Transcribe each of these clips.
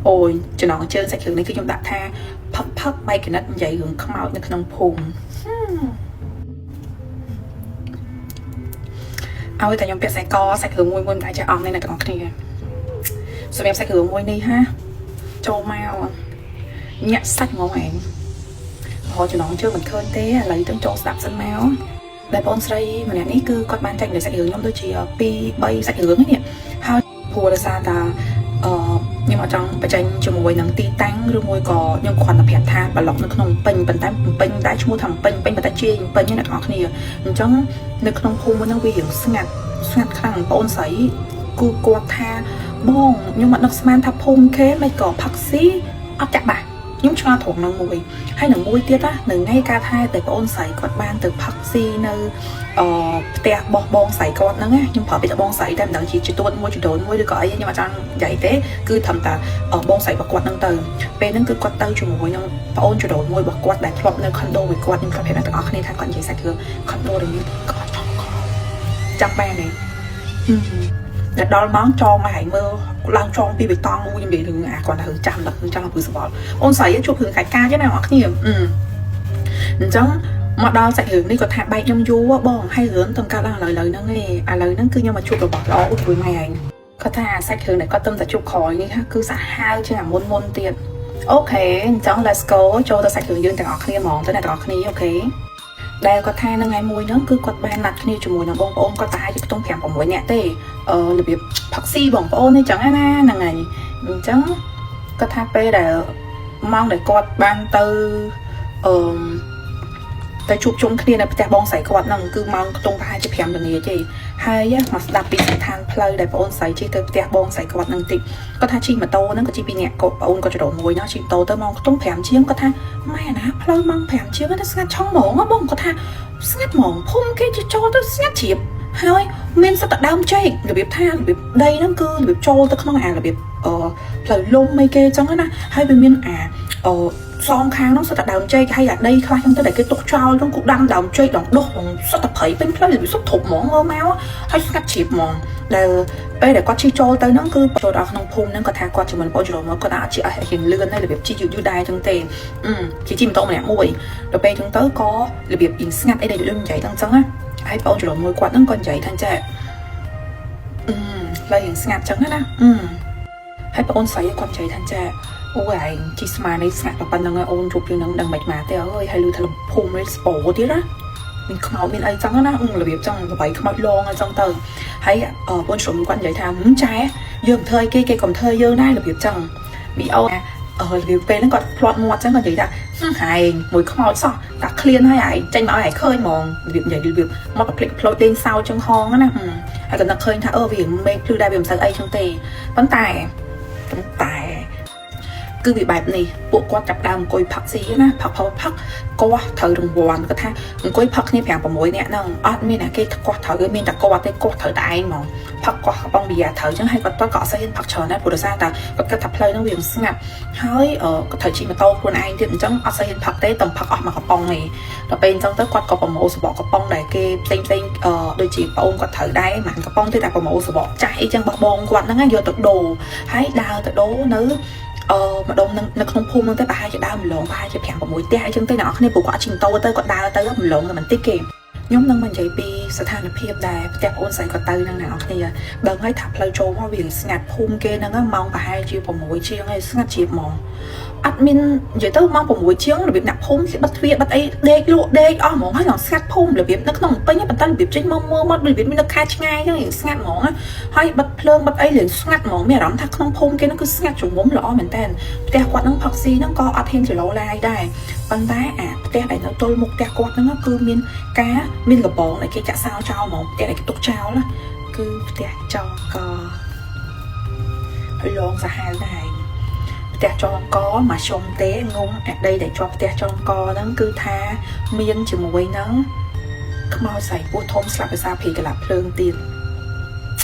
អូយចំណងជើងសាច់គ្រឿងនេះគឺខ្ញុំដាក់ថាផឹកផឹកបែកកណិតនិយាយរឿងខ្មោចនៅក្នុងភូមិឲ្យតែខ្ញុំពាក់ខ្សែកសាច់គ្រឿងមួយមួយមិនដែលចេះអស់នេះអ្នកទាំងអស់គ្នាសម្រាប់សាច់គ្រឿងមួយនេះហាចូលមកញាក់សាច់ហ្មងឯងព្រោះចំណងជើងមិនឃើញទេឥឡូវទៅចូលស្ដាប់សិនមកដែលបងស្រីម្នាក់នេះគឺគាត់បានចែកនៅសាច់រឿងខ្ញុំដូចជា2 3សាច់រឿងនេះហើយព្រោះដោយសារតាខ្ញុំអត់ចង់បញ្ចេញជាមួយនឹងទីតាំងឬមួយក៏ខ្ញុំគ្រាន់តែប្រាប់ថាប្លុកនៅក្នុងពេញប៉ុន្តែពេញតែឈ្មោះថាពេញពេញប៉ុន្តែជាពេញណាអ្នកទាំងអស់គ្នាអញ្ចឹងនៅក្នុងភូមិហ្នឹងវារៀងស្ងាត់ស្ងាត់ខ្លាំងបងស្រីគឺគាត់ថាបងខ្ញុំអត់នឹកស្មានថាភូមិគេមិនក៏ផឹកស៊ីអត់ចាក់បាក់ខ្ញុំឆ្ងល់ត្រង់ហ្នឹងមួយហើយនឹងមួយទៀតណានៅថ្ងៃការថែតែបងអូនស្រីគាត់បានទៅផឹកស៊ីនៅផ្ទះបោះបងស្រីគាត់ហ្នឹងណាខ្ញុំប្រាប់ពីតែបងស្រីតែមិនដឹងជាទួតមួយចដូនមួយឬក៏អីខ្ញុំអត់ចង់និយាយទេគឺត្រឹមតែបងស្រីរបស់គាត់ហ្នឹងទៅពេលហ្នឹងគឺគាត់ទៅជាមួយនឹងប្អូនចដូនមួយរបស់គាត់ដែលធ្លាប់នៅខុនដូមួយគាត់ខ្ញុំធ្លាប់ប្រាប់អ្នកទាំងអស់គ្នាថាគាត់និយាយសាច់រឿងខុនដូដែលមានគាត់ចង់ចាំបានទេតែដល់ម៉ោងចងមកឲ្យមើលឡើងចងពីបេតង់មួយខ្ញុំនិយាយរឿងអាគាត់ទៅចាំដល់គឺចាំព្រឺសបល់អូនស្រីជួបរឿងកាច់ការចឹងណាអ្នកគ្នាអញ្ចឹងមកដល់សាច់រឿងនេះគាត់ថាបែកខ្ញុំយូរបងហើយរឿងទៅកើតឡើងឥឡូវឥឡូវហ្នឹងឯងឥឡូវហ្នឹងគឺខ្ញុំមកជួបរបស់ល្អឧជួយម៉ែឯងគាត់ថាសាច់រឿងដែលគាត់ទៅតែជួបក្រោយនេះគឺសាហាវជាងអាមុនមុនទៀត okay អញ្ចឹង let's go ចូលទៅសាច់រឿងយើងទាំងអស់គ្នាហ្មងទៅអ្នកទាំងអស់គ្នា okay ដែលគាត់ថានៅថ្ងៃមួយហ្នឹងគឺគាត់បានណាត់គ្នាជាមួយនឹងបងប្អូនគាត់ប្រហែលជាខ្ទង់5 6នាក់ទេរបៀបផឹកស៊ីបងប្អូននេះចឹងណាហ្នឹងហើយអញ្ចឹងគាត់ថាពេលដែលម៉ោងដែលគាត់បានទៅអឺទៅជួបជុំគ្នានៅផ្ទះបងស្រីគាត់ហ្នឹងគឺម៉ោងខ្ទង់ប្រហែលជា5ល្ងាចទេហើយមកស្ដាប់ពីស្ថានផ្លូវដែលបងអូនស្រីជិះទៅផ្ទះបងស្រីគាត់ហ្នឹងតិចគាត់ថាជិះម៉ូតូហ្នឹងក៏ជិះពីអ្នកគាត់បងអូនគាត់ចដូនមួយណាជិះម៉ូតូទៅម៉ោងខ្ទង់5ជាងគាត់ថាម៉ែណាផ្លូវម៉ោង5ជាងទៅស្ងាត់ឆុងហ្មងបងគាត់ថាស្ងាត់ហ្មងភូមិគេជិះចូលទៅស្ងាត់ជ្រាបហើយមានសិតតែដើមចេករបៀបថារបៀបដីហ្នឹងគឺរបៀបចូលទៅក្នុងអារបៀបផ្លូវលំអីគេចឹងណាហើយវាមានអាសងខាងហ្នឹងសុទ្ធតែដើមចេកហើយអាដីខ្លះចឹងទៅដែលគេទុកចោលចឹងគូដាំដើមចេកដល់ដុះហ្មងសុទ្ធតែព្រៃពេញផ្លូវរបៀបសុទ្ធធប់ហ្មងមើលមកហើយស្ងាត់ជ្រាបហ្មងដែលពេលដែលគាត់ជិះចូលទៅហ្នឹងគឺចូលដល់ក្នុងភូមិហ្នឹងគាត់ថាគាត់ជាមួយបងច្រមកគាត់អាចជិះឲ្យរៀងលឿនហើយរបៀបជិះយឺតយឺតដែរចឹងទេអឺជិះជិះម៉ូតូម្នាក់មួយដល់ពេលចឹងទៅក៏របៀបអ៊ីងស្ងាត់អីដែលយឺតនិយាយហ្នឹងចឹងណាហើយបងច្រមួយគាត់ហ្នឹងក៏និយាយថាចេះអឺផ្លូវរៀងស្ងាត់ចឹងណាអឺហើយបងអូនស្រីគាត់និយាយថាចេះអូឯងជិះស្មាននេះស្ងាត់ប៉ុណ្្នឹងអូនជួបរឿងហ្នឹងដឹងមិនមកទេអើយហើយលឺថាលំភូមិនេះស្ពោទៀតណាមានខ្មោចមានអីចឹងណារបៀបចឹងបបីខ្មោចលងអីចឹងទៅហើយបងជ្រុំគាត់និយាយថាចែយើងធ្វើអីគេគេកុំធ្វើយើងដែររបៀបចឹងមីអូរបៀបពេលហ្នឹងគាត់ផ្្លាត់មាត់ចឹងគាត់និយាយថាឯងមួយខ្មោចសោះតាឃ្លានហើយឯងចេញមកឲ្យឯងឃើញហ្មងរបៀបនិយាយរបៀបមកផ្លិចផ្លោចលេងសើចចឹងហងណាហើយក៏នឹកឃើញថាអឺវាមេឃភ្លឺដែរវាមិនសូវអីចឹងទេប៉ុន្តែគឺវាបែបនេះពួកគាត់ចាប់ដើមអង្គុយផឹកស៊ីណាផឹកផឹកផឹកគាត់ត្រូវរង្វាន់គាត់ថាអង្គុយផឹកគ្នា5 6នាក់ហ្នឹងអត់មានអ្នកគេគាត់ត្រូវគេមានតែគាត់ទេគាត់ត្រូវតែឯងហ្មងផឹកគាត់កំប៉ុងប៊ីយ៉ាត្រូវចឹងហើយគាត់ទៅក៏អត់សូវហ៊ានផឹកច្រើនដែរព្រោះដោយសារតែគាត់គិតថាផ្លូវហ្នឹងវាស្ងាត់ហើយគាត់ត្រូវជិះម៉ូតូខ្លួនឯងទៀតអញ្ចឹងអត់សូវហ៊ានផឹកទេតែផឹកអស់មកកំប៉ុងឯងដល់ពេលអញ្ចឹងទៅគាត់ក៏ប្រមូលសបកកំប៉ុងដែលគេផ្សេងផ្សេងដូចជាប្អូនគាត់ត្រូវដែរមិនកំប៉ុងទេតែប្រមូលសបកចាស់អីចឹងបោះបងគាត់ហ្នឹងយកទៅដូរហើយដើរទៅដូរនៅម្ដុំនឹងនៅក្នុងភូមិហ្នឹងទៅប្រហែលជាដើរម្លងប្រហែលជា5 6ផ្ទះអីចឹងទៅអ្នកនរគ្នាព្រោះគាត់ជិះម៉ូតូទៅគាត់ដើរទៅម្លងតែបន្តិចគេខ្ញុំនឹងមកនិយាយពីស្ថានភាពដែលផ្ទះប្អូនស្រីគាត់ទៅនឹងអ្នកនរគ្នាដឹងហើយថាផ្លូវចូលមកវាស្ងាត់ភូមិគេហ្នឹងម៉ោងប្រហែលជា6ជាងហើយស្ងាត់ជ្រាបហ្មងអត់មាននិយាយទៅម៉ោង6ជាងរបៀបអ្នកភូមិគេបិទទ្វារបិទអីដេកលក់ដេកអស់ហ្មងហើយឡើងស្ងាត់ភូមិរបៀបនៅក្នុងពេញប៉ុន្តែរបៀបចេញមកមើលមករបៀបមាននៅខែឆ្ងាយចឹងស្ងាត់ហ្មងហើយបិទភ្លើងបិទអីលឿនស្ងាត់ហ្មងមានអារម្មណ៍ថាក្នុងភូមិគេហ្នឹងគឺស្ងាត់ជ្រងំល្អមែនតើផ្ទះគាត់ហ្នឹងផឹកស៊ីហ្នឹងក៏អត់ហ៊ានចលោឡាយដែរប៉ុន្តែអាផ្ទះដែលនៅទល់មុខផ្ទះគាត់ហ្នឹងគឺមានការមានលបងដែលគេចាក់សោចោលហ្មងផ្ទះដែលគេទុកចោលណាគឺផ្ទះចងកហើយលងសាហាវដែរផ្ទះចងកមកជុំទេងុំអាដីដែលជាប់ផ្ទះចងកហ្នឹងគឺថាមានជាមួយនឹងខ្មោចសៃពោះធំស្លាប់ភាសាភីកលាប់ភ្លើងទៀត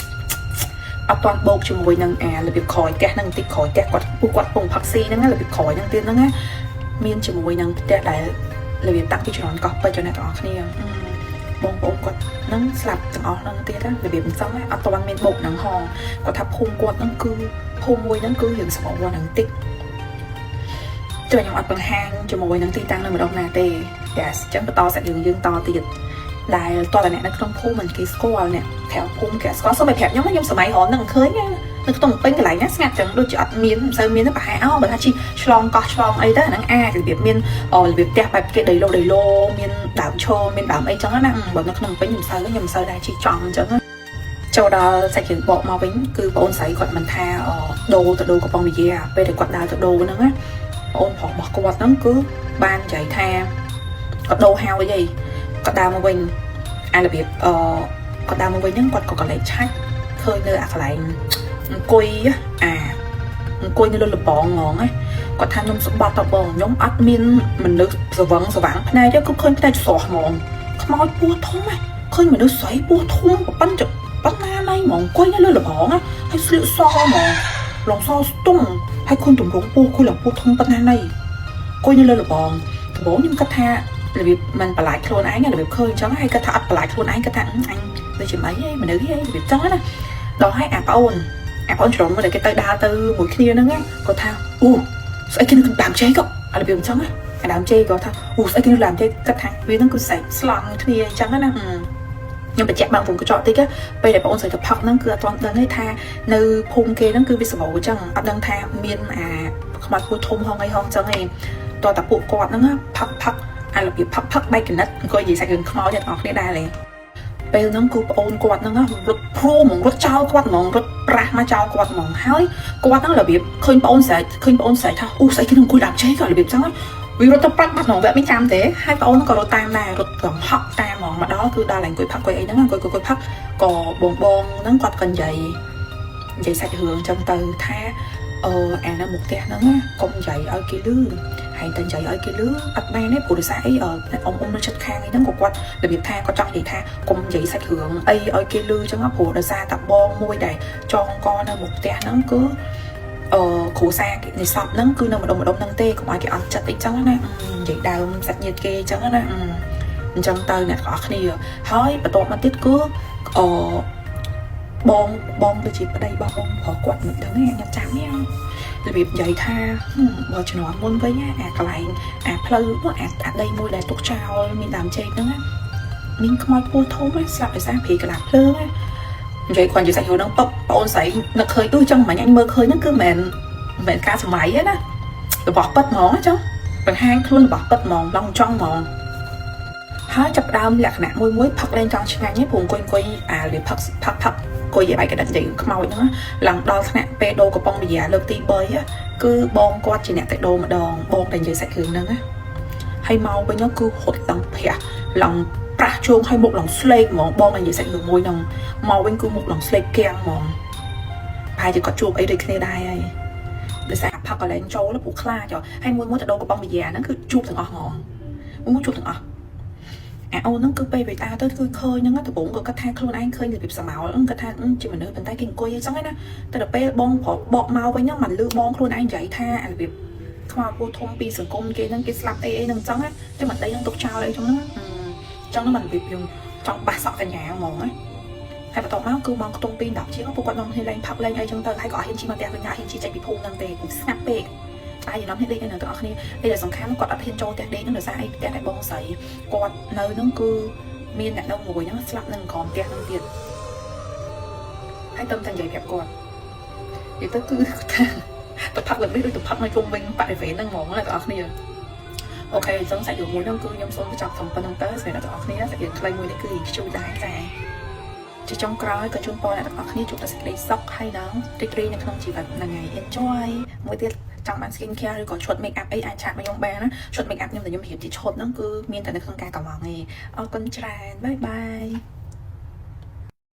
អត់ទាន់បោកជាមួយនឹងអារបៀបក្រោយផ្ទះហ្នឹងបន្តិចក្រោយផ្ទះគាត់ពួកគាត់ពងផឹកស៊ីហ្នឹងរបៀបក្រោយហ្នឹងទៀតហ្នឹងណាមានជាមួយនឹងផ្ទះដែលរបៀបតាក់ពីចរន្តកោះពេជ្រអ្នកទាំងអស់គ្នា បងប្អូនគាត់នឹងស្លាប់ទាំងអស់ហ្នឹងទៀតណារបៀបអញ្ចឹងណាអត់ទាន់មានបុកហ្នឹងហងគាត់ថាភូមិគាត់ហ្នឹងគឺភូមិមួយហ្នឹងគឺរៀងស្របហ្នឹងតិចចុះខ្ញុំអត់បង្ហាញជាមួយនឹងទីតាំងនៅម្ដងណាទេ Yes អញ្ចឹងបន្តសាច់រឿងយើងតទៀតដែលតើអ្នកនៅក្នុងភូមិមិនគេស្គាល់អ្នកក្រៅភូមិគេស្គាល់សូមឲ្យប្រាប់ខ្ញុំខ្ញុំសម័យរងនឹងឃើញណានៅក្នុងពេញកន្លែងណាស្ងាត់ចឹងដូចជាអត់មានមិនសូវមានទេប្រហែលអូបើថាជីឆ្លងកោះឆ្លងអីទៅអាហ្នឹងអាចរបៀបមានរបៀបផ្ទះបែបគេដីឡូដីឡូមានដើមឈើមានដើមអីចឹងណាបើនៅក្នុងពេញខ្ញុំមិនសូវដែរជីចង់អញ្ចឹងណាចូលដល់សាច់រឿងបកមកវិញគឺបងអូនស្រីគាត់មិនថាដូរទៅដូរកំប៉ុងវិយាពេលដែលគាត់ដើរទៅដូរហ្នឹងណាបងអូនប្រុសរបស់គាត់ហ្នឹងគឺបាននិយាយថាគាត់ដូរហើយអីគាត់ដើរមកវិញអារបៀបអឺគាត់ដើរមកវិញហ្នឹងគាត់ក៏កលែកឆាច់ឃើញនៅអាកន្លែងអង្គុយអាអង្គុយនៅលើលបងហ្មងណាគាត់ថាខ្ញុំស្បត់តបងខ្ញុំអត់មានមនុស្សស្វឹងស្វាងភ្នែកទេគឺឃើញភ្នែកស្រស់ហ្មងខ្មោចពោះធំណាឃើញមនុស្សស្រីពោះធំប៉ុណ្ណប៉ុណ្ណាណៃហ្មងអង្គុយនៅលើលបងណាហើយស្លៀកសហ្មងឡងសស្ទង់ហើយឃើញទម្រង់ពោះគូឡើងពោះធំប៉ុណ្ណាណៃអង្គុយនៅលើលបងដំបូងខ្ញុំគិតថារបៀបมันបន្លាចខ្លួនឯងរបៀបឃើញអញ្ចឹងហើយគាត់ថាអត់បន្លាចខ្លួនឯងគាត់ថាអញដូចជាមិនអីមនុស្សអីរបៀបអញ្ចឹងណាដល់ហើយអាប្អូនអាប្អូនជ្រុំដែលគេទៅដើរទៅមួយគ្នាហ្នឹងគាត់ថាអូស្អីគេនៅដើមចេករបៀបអញ្ចឹងណាអាដើមចេកគាត់ថាអូស្អីគេនៅដើមចេកគាត់ថាវាហ្នឹងគឺស្រែកស្លង់គ្នាអញ្ចឹងណាខ្ញុំបញ្ជាក់បងប្អូនកញ្ចក់តិចពេលដែលបងអូនស្រីទៅផឹកហ្នឹងគឺអត់ទាន់ដឹងទេថានៅភូមិគេហ្នឹងគឺវាសម្បូរអញ្ចឹងអត់ដឹងថាមានអាខ្មោចពោះធំហងអីហងអញ្ចឹងឯងតោះតែពួកគាត់ហ្នឹងផឹកផឹកអារបៀបផឹកផឹកបែកកណិតអង្គុយនិយាយសាច់រឿងខ្មោចអ្នកទាំងអស់គ្នាដែរលេពេលហ្នឹងគឺប្អូនគាត់ហ្នឹងរត់ព្រួហ្មងរត់ចោលគាត់ហ្មងរត់ប្រាស់មកចោលគាត់ហ្មងហើយគាត់ហ្នឹងរបៀបឃើញប្អូនស្រែកឃើញប្អូនស្រែកថាអូស្អីគេនឹងអង្គុយដើមចេករបៀបចឹងវារត់ទៅប្រាច់បាត់ហ្មងវាអត់មានចាំទេហើយប្អូនក៏រត់តាមដែររត់កំហក់តាមហ្មងមកដល់គឺដល់ឡើងអង្គុយផឹកអង្គុយអីហ្នឹងអង្គុយអង្គុយផឹកក៏បងបងហ្នឹងគាត់ក៏និយាយនិយាយសាច់រឿងចឹងទៅថាអឺអានៅមុខផ្ទះហ្នឹងកុំនិយាយឲ្យគេលឺហើយតែនិយាយឲ្យគេលឺអត់បានទេព្រោះដោយសារអីអ៊ំអ៊ំនៅចិត្តខាងអីហ្នឹងក៏គាត់របៀបថាគាត់ចង់និយាយថាកុំនិយាយសាច់រឿងអីឲ្យគេលឺចឹងព្រោះដោយសារតាបងមួយដែលចងកនៅមុខផ្ទះហ្នឹងគឺអឺគ្រូសានៃសពហ្នឹងគឺនៅម្ដុំម្ដុំហ្នឹងទេកុំឲ្យគេអន់ចិត្តអីចឹងណានិយាយដើមសាច់ញាតិគេចឹងណាអញ្ចឹងទៅអ្នកទាំងអស់គ្នាហើយបន្ទាប់មកទៀតគឺអឺបងបងដូចជាប្តីរបស់បងប្រុសគាត់មិនដឹងទេខ្ញុំចាំទេរបៀបនិយាយថាបើជំនាន់មុនវិញអាកន្លែងអាផ្លូវអាអាដីមួយដែលទុកចោលមានដើមចេកហ្នឹងណាមានខ្មោចពោះធំស្លាប់ដោយសារព្រាយកលាភ្លើងណានិយាយគាត់និយាយសាច់រឿងហ្នឹងពុកបងអូនស្រីនឹកឃើញអឺចង់មិញអញមើលឃើញហ្នឹងគឺមិនមែនការសម័យទេណារបស់ពិតហ្មងចង់បង្ហាញខ្លួនរបស់ពិតហ្មងឡងចង់ហ្មងហើយចាប់ដើមលក្ខណៈមួយមួយផឹកលែងចង់ឆ្ងាញ់ទេព្រោះអង្គុយអង្គុយអាវាផឹកផឹកផឹកអង្គុយឲ្យបែកកដិតនិយាយខ្មោចហ្នឹងឡើងដល់ថ្នាក់ពេលដូរកំប៉ុងបយាលើកទី3គឺបងគាត់ជាអ្នកទៅដូរម្ដងបងតែនិយាយសាច់រឿងហ្នឹងណាហើយមកវិញគឺហត់ឡើងភះឡើងប្រាស់ជើងឲ្យមុខឡើងស្លេកហ្មងបងតែនិយាយសាច់រឿងមួយហ្នឹងមកវិញគឺមុខឡើងស្លេកគាំងហ្មងប្រហែលជាគាត់ជួបអីដូចគ្នាដែរហើយដោយសារផឹកកន្លែងចូលពួកខ្លាចហើយមួយមួយទៅដូរកំប៉ុងបយាហ្នឹងគឺជួបទាំងអស់ហ្មងមួយមួយជួបទាំងអស់អាអូនហ្នឹងគឺពេលវាដើរទៅគឺឃើញហ្នឹងដំបូងក៏គាត់ថាខ្លួនឯងឃើញរបៀបសមោលគាត់ថាជាមនុស្សប៉ុន្តែគេអង្គុយអញ្ចឹងណាតែដល់ពេលបងប្រុសបកមកវិញហ្នឹងមិនលឺបងខ្លួនឯងនិយាយថាអារបៀបខ្មោចពោះធំពីសង្គមគេហ្នឹងគេស្លាប់អីអីហ្នឹងអញ្ចឹងណាតែមិនដីហ្នឹងទុកចោលអីចឹងណាអញ្ចឹងហ្នឹងមិនរបៀបយើងចង់បាសសក់កញ្ញាហ្មងណាហើយបន្ទាប់មកគឺម៉ោងខ្ទង់2 10ជាងពួកគាត់នាំគ្នាលេងផឹកលេងអីចឹងទៅហើយក៏អត់ហ៊ានជិះមកផ្ទះវិញណាហ៊ានជិះចេញពីភូមិហ្នឹងទេគឺស្ងាត់ពេកតែយល់គ្នាដេកនៅទាំងអស់គ្នាអីដែលសំខាន់គាត់អត់ហ៊ានចូលផ្ទះដេកហ្នឹងដោយសារអីផ្ទះដែលបងស្រីគាត់នៅហ្នឹងគឺមានអ្នកនៅមួយហ្នឹងស្លាប់នៅក្រោមផ្ទះហ្នឹងទៀតហើយទៅតែនិយាយប្រាប់គាត់និយាយទៅគឺថាទៅផឹកលើកនេះដូចទៅផឹកនៅជុំវិញបរិវេណហ្នឹងហ្មងណាទាំងអស់គ្នាOK អញ្ចឹងសាច់រឿងមួយហ្នឹងគឺខ្ញុំសូមបញ្ចប់ត្រឹមប៉ុណ្្នឹងទៅសម្រាប់អ្នកទាំងអស់គ្នាសាច់រឿងខ្លីមួយនេះគឺខ្ជូដែរចាជាចុងក្រោយក៏ជូនពរអ្នកទាំងអស់គ្នាជួបតែសេចក្តីសុខហើយនឹងរីករាយនៅក្នុងជីវិតហ្នឹងហើយ enjoy មួយទៀតចង់បាន skin care ឬក៏ឈុត make up អីអាច chat មកខ្ញុំបានណាឈុត make up ខ្ញុំដែលខ្ញុំរៀបជាឈុតហ្នឹងគឺមានតែនៅក្នុងការកម្មង់ឯងអរគុណច្រើន bye bye.